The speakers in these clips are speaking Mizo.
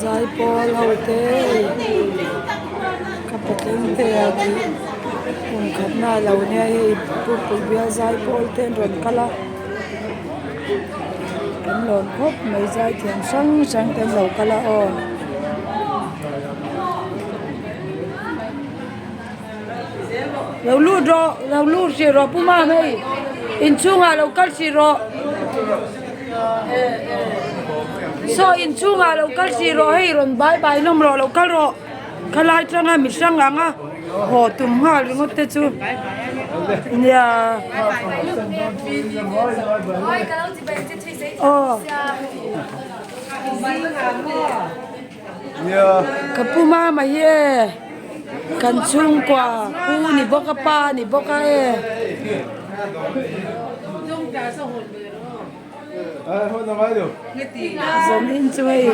Zaipawl ho te ka patling te a tih kum khat na a lo nia hei pupui bial zaipawl te an rawn kal a kan lawm khawp mai zaithiam hrang hrang te an lo kal a aw. Lo lut rawh lo lut hrih rawh pu mam hei inchhungah lo kal hrih rawh saw inchhungah lo kal hrih rawh hei rawn bai bai hlawm rawh lo kal rawh khalai tanga mi hrang ang a haw tum nghal ringawt te chu nia aw. Ka pu mama hi e kan chhungkua pu ni bawk a pa ni bawk a e. Zanin chu hei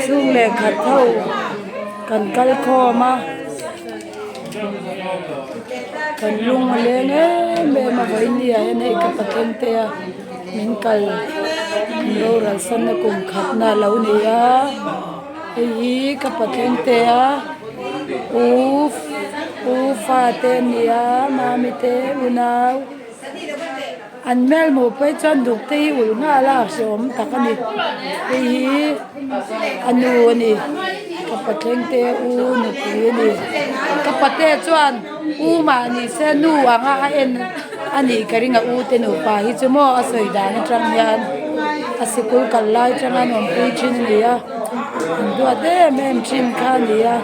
chhung leh khat ho kan kal khawm a kan lung a leng em em a vawiin ah hian hei ka patling te a. Min kal boral sanna kum khatna a lo ni a hei hi ka patling te a u u fate an ni a mami te unau an hmel hmuh phei chuan duk te hi ulh nghal a hrehawm tak a ni hei hi a nu a ni ka patling te u nupui a ni ka pate chuan u mahni se nu anga a en. A nih ka ring a u te nupa hi chu maw a sawi dan atang hian a sikul kal lai atanga an awmpui thin a ni a an duat em em thin kha a ni a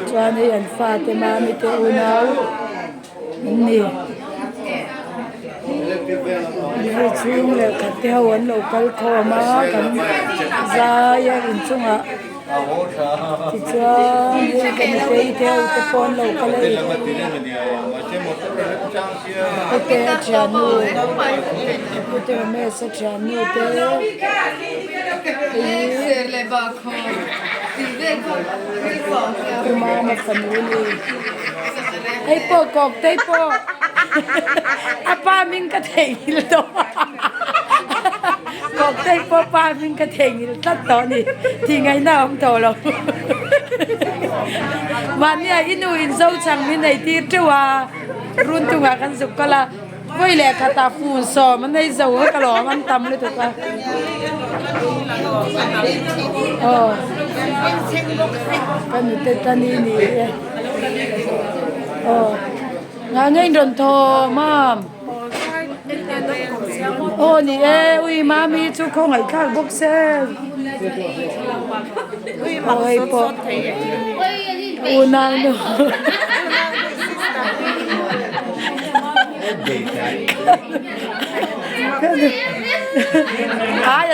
chuan hei an fate mami te unau an ni hei chhung leh khat te ho an lo kal khawm a kan zai a inchungah. Tichuan hei kan tei deuh te pawh an lo kal a ni. Pute a thiannu Pute Ramesh a thiannu te hei hi Pu Mama fanu a ni. Hei pawh kawk tei pawh a pa hming ka theihnghilh tawh. Kawktei pawh pa hming ka theihnghilh tlat tawh a ni. Tih ngaihna a awm tawh lo. Mahnia i nu in zo chang min ei tir teuh a, run tungah kan zuk kal a, vawi leh khatah fun sawm an ei zo vek alawm an tam lutuk a. Aw ka nute tani ni e. Aw ngah nge in rawn thaw mam. Aw ni e ui mami chu khawngaih thlak bawk se aw hei pawh unau nu ai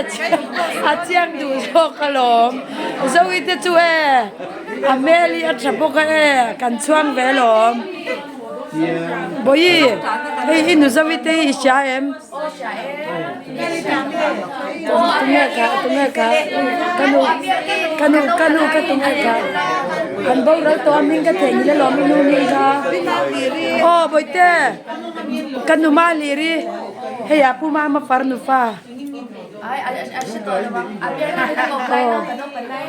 a chiang duh zawk alawm zoe te chu e a hmel hi a tha bawk a e kan chhuang ve alawm. Bawihi, hei i nuzovi te hi i hria em? Tunge kha, tunge kha, ka nu, ka nu, ka nu ka tunge kha. An boral tawh a hming ka theihnghilh alawm i nu hming kha. Aw Bawihte, ka nu Mahliri, hei ah Pu Mama far nufa.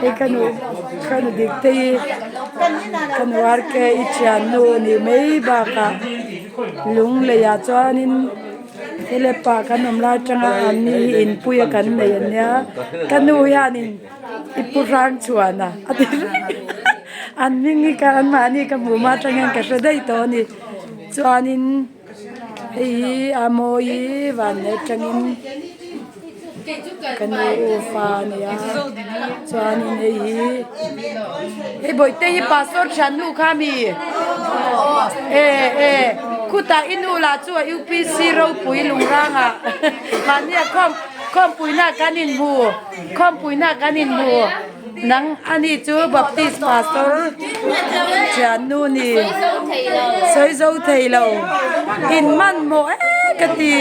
Hei ka nu ka nu dik te hi ka nu RK i thiannu a nih mai bakah lung leiah chuanin helepa kan awm lai atanga an ni hi inpui a kan nei ania ka nu hianin i pu hrang chhuan a a ti reng an hming hi ka anmahni ka hmuh hma atang hian ka hre daih tawh a ni chuanin. Hei hi a mawi vanneih atangin ka nu ufa a ni a chuanin hei hi hei bawihte hi pastor thiannu kha ami e e khutah i nu lah chu a upc ropui lungrangah mahni a khawm khawmpuina kan inhmu khawmpuina kan inhmu. Nang ani chu Baptist pastor thiannu ni sawi zo thei lo in man maw e ka ti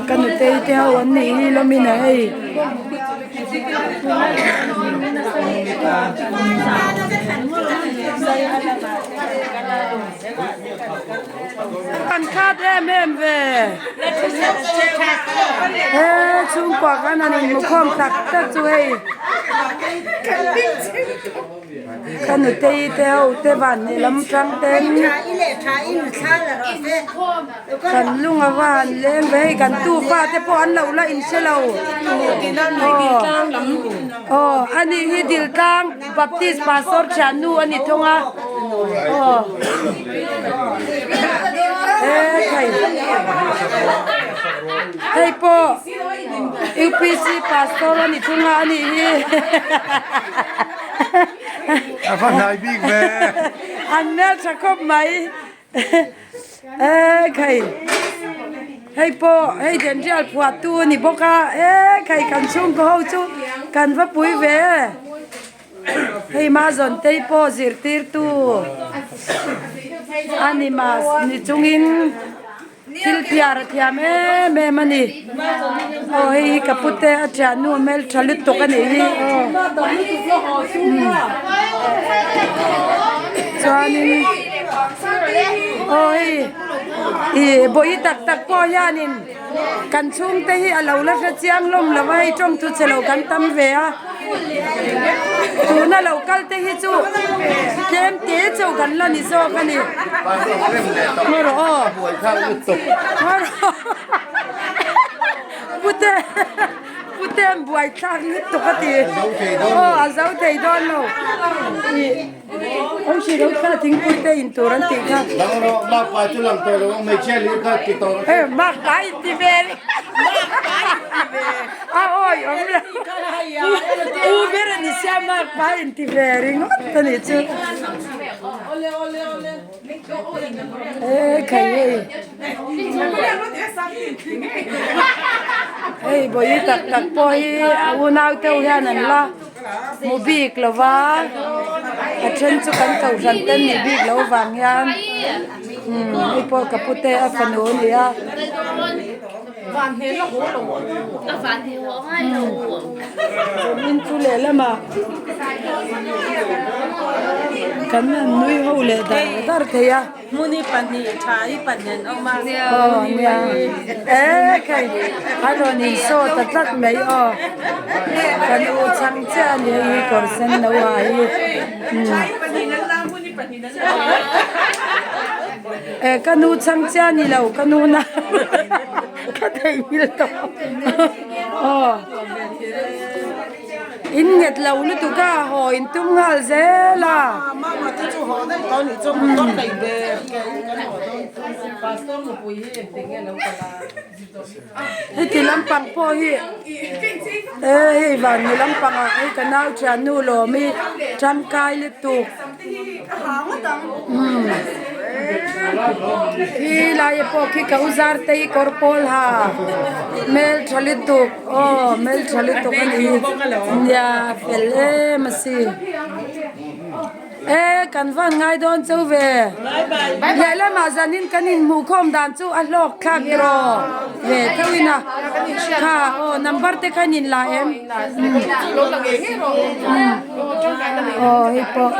ka nutei te ho an nih hi lawmin a hei. Kan khat em em ve. He chhungkua. chhungkua khan han inhmukhawm tak tak chu hei ka nutei te ho te vanneih lam tang ten kan lung a va han leng ve hei kan tufa te pawh an lo la inhre lo aw aw ani hi Diltlang Baptist pastor thiannu a ni thung a aw e thei hei pawh U_P_C pastor a ni thung a ani hi A va hnai bik ve. An hmel tha khawp mai e khai hei pawh hei denrial phuah tu a ni bawk a e khai kan chhungkaw ho chu kan va pui ve hei mah zawn te pawh zirtirtu a ni mah ni chungin thil phiar a thiam em em a ni aw hei hi ka pute a thiannu a hmeltha lutuk a nih hi aw chuanin aw hei ih bawihi tak tak pawh hianin kan chhungte hi a lo la hre chiang hlawm lo va hei tawng chu che lo kan tam ve a tuna lo kal te hi chu tlem te chauh kan la ni zawk a ni ngaw rawh aw ngaw rawh pute pute an buaithlak lutuk a ti aw a zo thei dawn lo ih awm si lo kha thingpui te in tur an tih kha makpa in ti ve a awi awm lo pu ber a ni sia makpa in ti ve ringawt a nih chu e khai hei hei bawihi tak tak pawh hi a unau deuh hian an la hmu bik lo va a then chu kan kohhran te nih bik loh avang hian hei pawh ka pute a fanu a ni a. Min chu lehlamah kan han nui ho leh dar dar thei a. Aw nia e khai a rawn insaw ta tlat mai aw kan u chhang chiah a ni hei hi kawr sen no ha hi. E ka nu chhang chiah ni lo ka nu na ka theihnghilh tawh aw in nghet lo lutuk a haw in tum nghal zel a. Heti lampang pawh hi e hei vanni lampangah hei ka nau thiannu lawm hi tangkai lutuk umm khi laia pawh khi ka u zar te hi kawr pawl ha hmeltha lutuk aw hmeltha lutuk a ni nia fel em a si. E kan van ngai dawn cheu ve. Lehlamah zanin kan inhmuhkhawm dan chu a hlawk thlak tiraw ve theuhin a. Kha aw number te kha in inla em? Aw hei pawh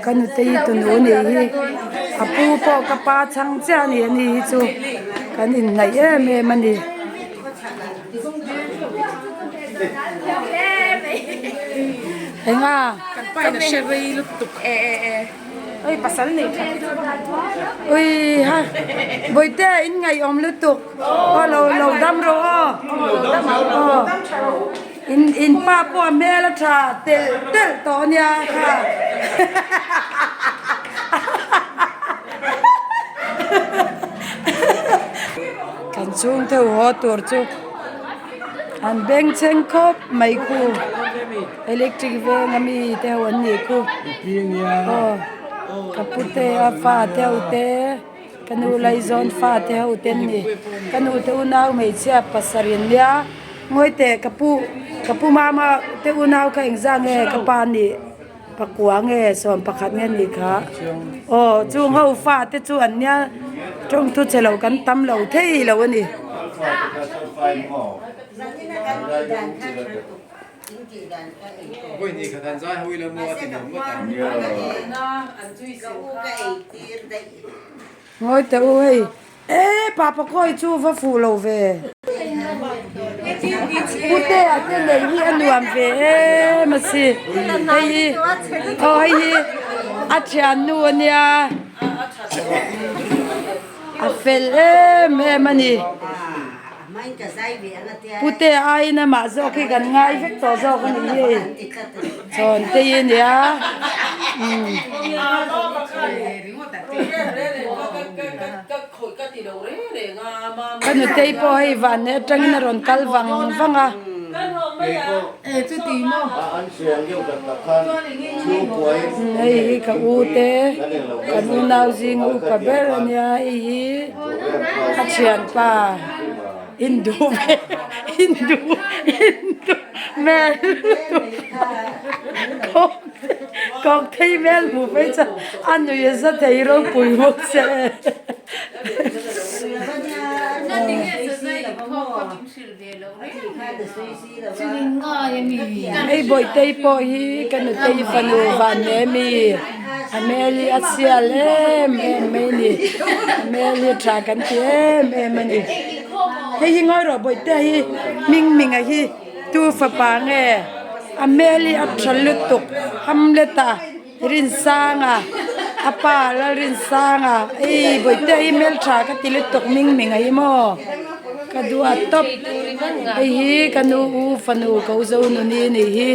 ka nute hi tunu nih hi a pu pawh ka pa chhang chiah a ni ani hi chu kan inhnaih em em a ni. Enga? Kan pa in a hre rei lutuk. E e e. Oi pasal nei that. Ui ha. Bawihte in ngaihawm lutuk. Aw lo lo dam rawh aw. Aw. In in pa pawh a hmel a tha telh telh tawh ania kha. Kan chhung theuh haw tur chu an beng chheng khawp mai khu electric veng a mi te ho an nih khu aw ka pu te a fa te ho te ka nu laizawn fa te ho te an ni ka nu te unau hmeichhia pasarih an nia ngawi teh ka pu ka pu mama te unau kha engzah nge ka pa nih. Pakua nge 11 nge ni kha aw chung ho fa te chu an nia tawng thu che lo kan tam lo thei lo a ni. Ngawi teh u hei. E papa kawi chu va fuh lo ve. Putea te nei hi a nuam ve em a si. Hei hi aw hei hi a thiannu a nia. A fel em em a ni. Putea aiin amah zawk hi kan ngai vek tawh zawk a ni hi. Chawn te hi a nia. Ka nutei pawh hei vanneih atangin a rawn kal vang vang a. Hei hi ka u te kan unau zing upa ber a nia hei hi a thianpa Hindu Hindu Hindu hmel lutuk kawng thei hmel hmuh phei chuan a nui a za thei ropui bawk che. Hei Bawihtei pawh hi ka nutei fanu Vanlemi a hmel hi a sial em em mai a ni a hmel hi tha kan ti em em a ni hei hi ngawi rawh Bawihtea hi hming hminga hi tu fapa nge a hmel hi a tha lutuk Hamlet-a Rinsanga a pa Lalrinsanga ei Bawihtea hi hmel tha ka ti lutuk hming hminga hi maw ka duh a tawp hei hi ka nu u fanu ko zo nuni a nih hi.